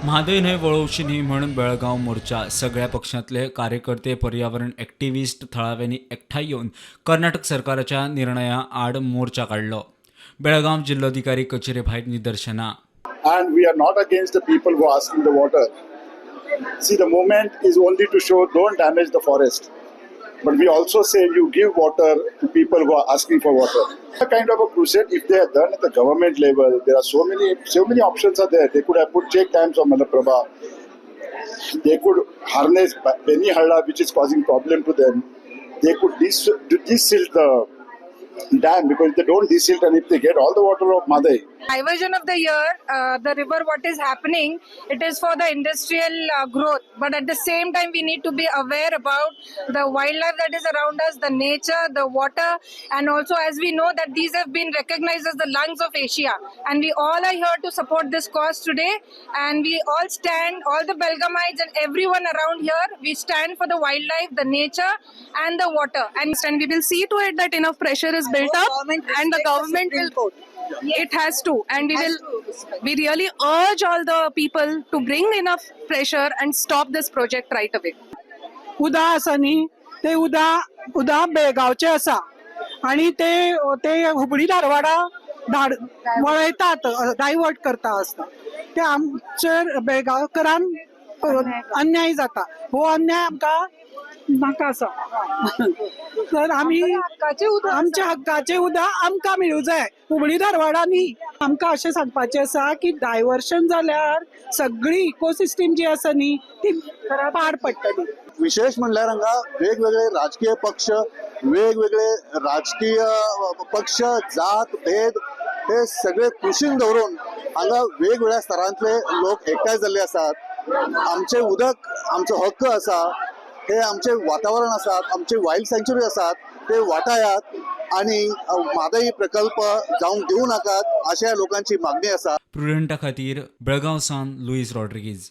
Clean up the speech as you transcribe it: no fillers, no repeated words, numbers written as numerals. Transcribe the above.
म्हादय न्हंय वळोवची न्ही म्हण बेळगांव मोर्चा. सगळ्या पक्षांतले कार्यकर्ते, पर्यावरण एक्टिविस्ट थळाव्यांनी एकठांय येवन कर्नाटक सरकाराच्या निर्णया आड मोर्चा काडलो. बेळगांव जिल्लोधिकारी कचेरे भायर निदर्शनां. And we are not against the people who are asking the water. See, the movement is only to show don't damage the forest. But we also say you give water to people who are asking for water. A kind of a crusade, if they are done at the government level, there are so many options are there. They could have put check dams on Malaprabha. They could harness Beni Halla, which is causing problem to them. They could desilt the dam, because if they don't desilt and if they get all the water of Mhadei, Diversion of the year, the river, what is happening, it is for the industrial growth, but at the same time we need to be aware about the wildlife that is around us, the nature, the water, and also, as we know that these have been recognized as the lungs of Asia, and we all are here to support this cause today, and we all stand, all the Belgamites and everyone around here, we stand for the wildlife, the nature and the water and And we will see to it that enough pressure is built up and the government will, it has to, and we will, we really urge all the people to bring enough pressure and stop this project right away. उदक आसा न्ही, ते उदक उदक बेळगांवचें आसा आणि ते ते हुबळी धारवाडा धाड वळयतात, डायवर्ट करता आसता. ते आमचेर बेळगांवकरान अन्याय जाता. हो अन्याय आमकां नाका आसा, तर आमी हक्काचें उदक. आमच्या हक्काचें उदक आमकां मेळूं जाय, हुबळी धारवाडा न्ही. आमकां अशें सांगपाचें आसा की डायवर्शन जाल्यार सगळी इकोसिस्टीम जी आसा न्ही, ती पाड पडटली. विशेष म्हणल्यार हांगा वेगवेगळे राजकीय पक्ष, वेगवेगळे राजकीय पक्ष, जात भेद हे सगळे कुशीन दवरून हांगा वेगवेगळ्या स्तरांतले लोक एकठांय जाल्ले आसात. आमचे उदक आमचो हक्क आसा. हे आमचे वातावरण आसात, आमचे वायल्ड सँच्युरी आसात, ते वाटायात आणि म्हादई प्रकल्प जावंक दिवं नाकात, अशा लोकांची मागणी आसा. प्रुडंटा खातीर बेळगांव सावन लुईस रॉड्रिगीज.